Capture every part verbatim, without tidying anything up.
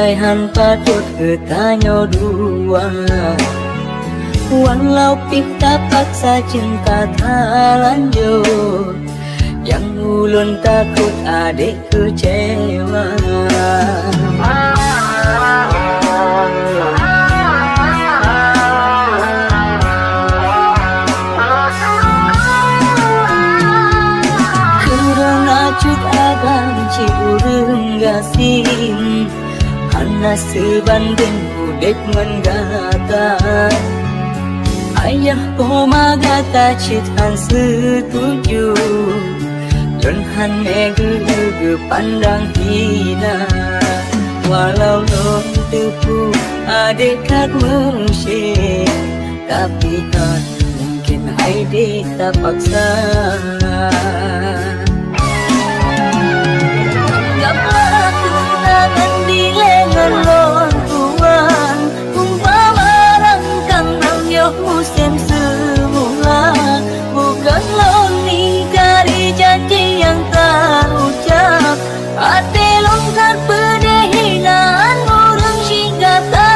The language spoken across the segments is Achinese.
Hai han patot geutanyoe dua, walau pih tapaksa cinta talanjut, nyang ulôn takot adék keucewa. Keureuna cut abang cit ureuëng gasien, hana seubandéng udeb ngon gata. Ayah poma gata cit han seutuju, lôn han mé geu-, geupandang hina. Walau lôn teupeue adék that meusyé, tapi kan mungkin hai deh tapaksa. Gablah tunangan dilée ngon lôn tuan, umpama rangkang nang yoh musém seumula. Bukon lôn ingkari janji nyang taucap, até lôn that peudeh hinaan ureuëng cit gata.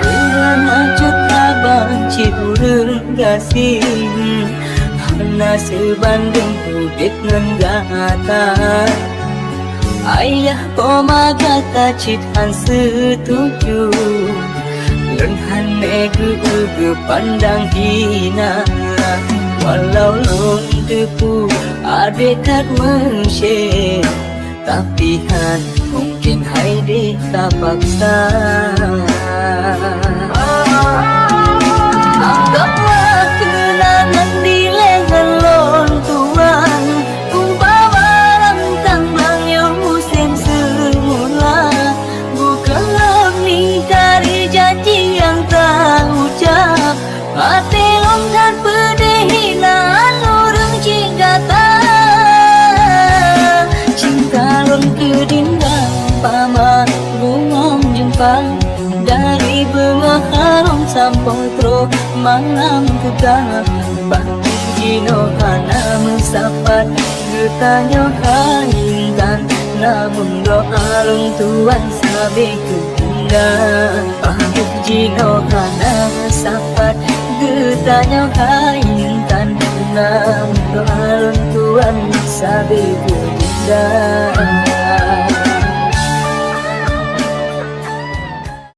Keureuna cut abang cit ureuëng gasien, hana seubandéng udeb ngon gata. Ayah poma gata cit han seutuju, lôn han mé geu-, geupandang hina. Walau lôn teupeue adék that meusyé, tapi han mungkin hai deh tapaksa. Anggaplah keunangan dilée ngon lôn tuan, umpama rangkang nang yoh musém seumula. Bukon lôn ingkari janji nyang taucap, até lôn that peudeh hinaan ureuëng cit gata. Cinta lôn keu Dinda pama bungöng jeumpa, dari beungoh harôm sampoe troh malam teuka. Bah jinoe hana meusapat geutanyoe hai intan, namun doa lôn tuan sabe keu Dinda. Bah jinoe hana meusapat geutanyoe hai intan, namun doa lôn tuan sabe keu Dinda.